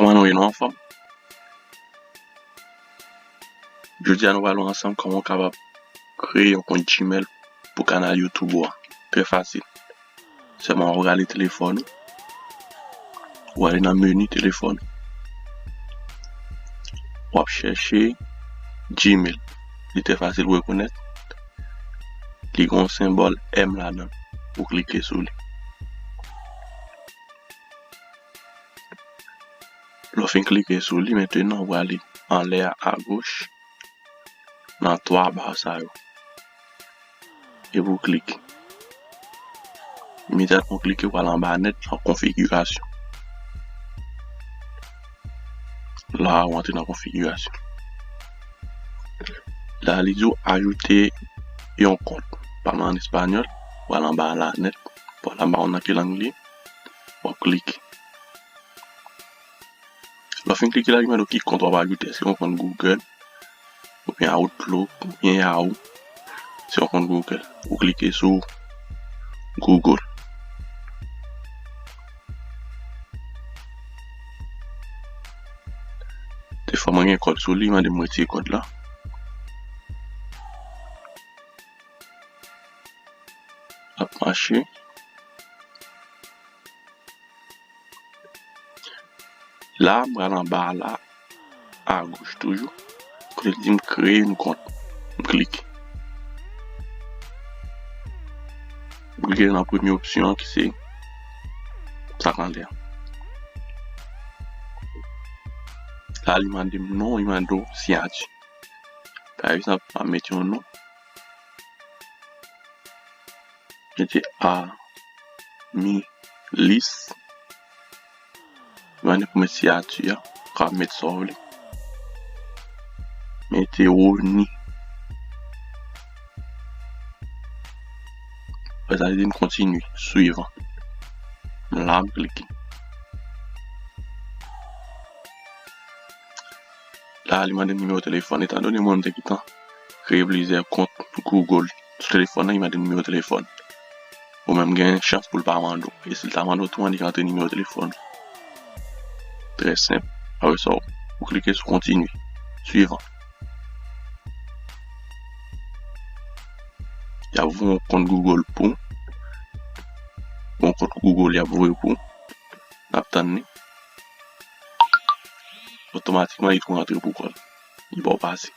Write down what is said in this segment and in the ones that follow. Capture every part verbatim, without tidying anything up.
Kòman nou ye, nou anfòm? Jodi a, nou pral wè ansanm kòman w kapab kreye yon kont Gmail pou kanal YouTube ou a. Trè fasil. Sèlman w ap rale telefòn ou. W ale nan meni telefòn ou. W ap chèche Gmail. Li trè fasil pou rekonèt. Li gen yon senbòl M ladan l. Ou klike sou li. Lè w fin klike sou li, mentenan w prale anlè a, agoch, nan twa ba sa yo. Epi w klike. Imedyatman w klike, w prale anba nèt nan konfigirasyon. La a, w antre nan konfigirasyon. La a, li di w ajoute yon kont. Pale an espanyòl, w prale anba la nèt, w prale anba yon nan ki lang li, w ap klike. Lè w fin klike la, li mande w ki kont w ap ajoute. Èske yon kont Google, oubyen Outlook, oubyen Yahoo? Se yon kont Google. Ou klike sou Google. Defwa mwen gen kòd sou li, mande m retire kòd la. L ap mache. La, m pral anba la, agoch toujou. Kote l di m kreye yon kont. M klike. M klike nan premye opsyon an ki se sa k anlè a. La, li mande m non, li mande w siyati. Pa egzanp, m ap mete yon non. Mete Amilis. Mande pou mete siyati a. Ou ka mete sa w vle. Mete Rony. Apre sa, li di m kontinye, swivan. La, m klike. La, li mande m nimewo telefòn. Etandone mwen, m te gentan kreye plizyè kont Google sou telefòn nan, li mande m nimewo telefòn. Ou menm gen chans pou l pa mande w. E si l ta mande w tou, annik antre nimewo telefòn ou. Trè senp. Apre sa, ou klike sou kontinye. Swivan. Y ap voye yon kont Google pou w. Yon kont Google y ap voye pou w. N ap tann li. Otomatikman, li tou rantre pou kò l. Li ba w pase.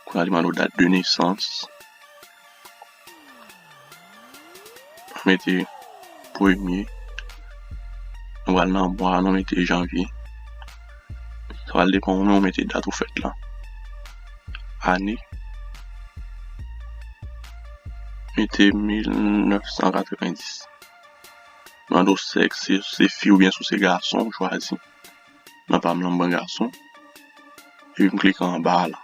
Kounye a, li mande w dat de nesans. Mete premye. Nou pral nan mwa, nou mete janvye. Sa pral depann ou menm, ou mete dat ou fèt la. Ane. Mete mil nèf san katrevenndis. Mande w sèks, si se fi oubyen si w se gason, ou chwazi. Nan pa m nan, m pran gason. Epi m klike anba a la.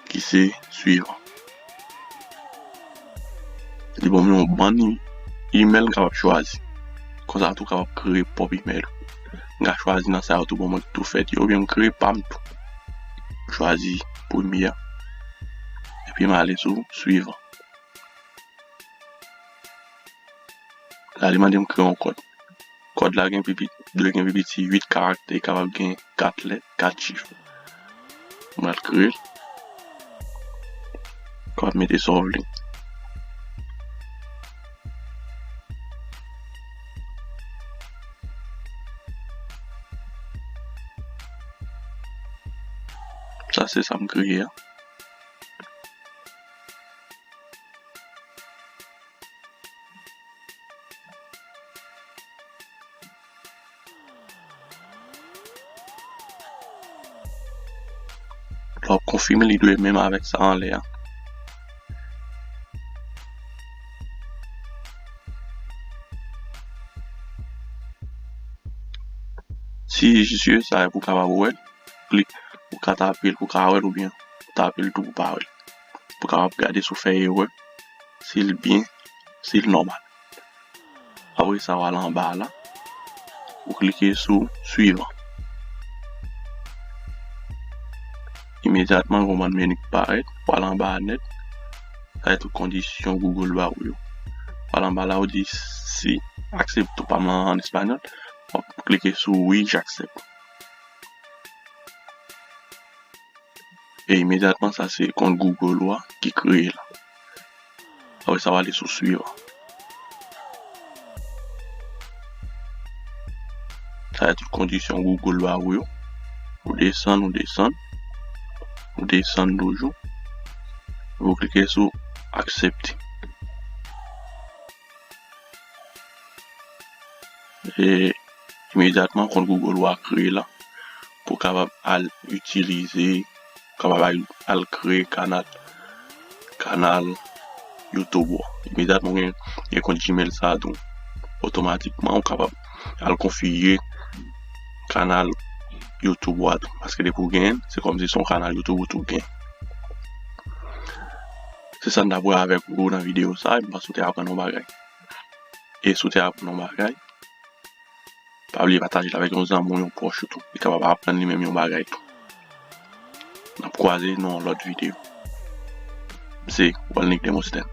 Ki se swivan. Li ban m yon bann imèl m kapab chwazi. Konsa tou w kapab kreye pwòp imèl ou. M ka chwazi nan sa yo tou ban mwen ki tou fèt yo, oubyen m kreye pa m tou. M chwazi premye a. Epi m ale sou swivan. La, li mande m kreye yon kòd. Kòd la gen pi piti, dwe gen pi piti uit karaktè, li kapab gen kat lèt, kat chif. Mwen al kreye l. Kapab mete sa w vle. Sa se sa m kreye a. Lè w ap konfime, li dwe menm avèk sa anlè a. Si jis sa pou w kapab wè l, klik, ou ka tape l pou w ka wè l oubyen ou tape l tou pou w pa wè l. Pou w kapab gade si w fè erè, si l byen, si l nòmal. Apre sa, w al anba la, ou klike sou swivan. Imedyatman, gon bann meni k parèt, w al anba a nèt, sa se tout kondisyon Google ba ou yo. W al anba la, ou di si, aksepte, pa m nan an espanyòl, w W ap klike sou wi, j'accepte. E imedyatman, sa se kont Google ou a ki kreye la. Apre sa, w ale sou suivant. Sa se tout kondisyon Google ba ou yo. Ou desann, ou desann, ou desann toujou. Ou klike sou aksepte. E imedyatman, kont Google ou a kreye la pou w kapab al itilize, kapab al, al kreye kanal, kanal YouTube ou an. Imedyatman, ou gen, gen kont Gmail sa a tou. Otomatikman, ou kapab al konfigire kanal YouTube ou a tou. Paske depi w genyen l, se kòmsi se yon kanal YouTube ou tou genyen. Se sa m t ap wè avèk ou nan videyo sa a, e m panse w te aprann yon bagay. E si w te aprann yon bagay, pa bliye pataje l avèk yon zanmi w, yon pwòch ou tou. Li kapab aprann li menm yon bagay tou. N ap kwaze nan yon lòt videyo. M se Walnick Demosthène.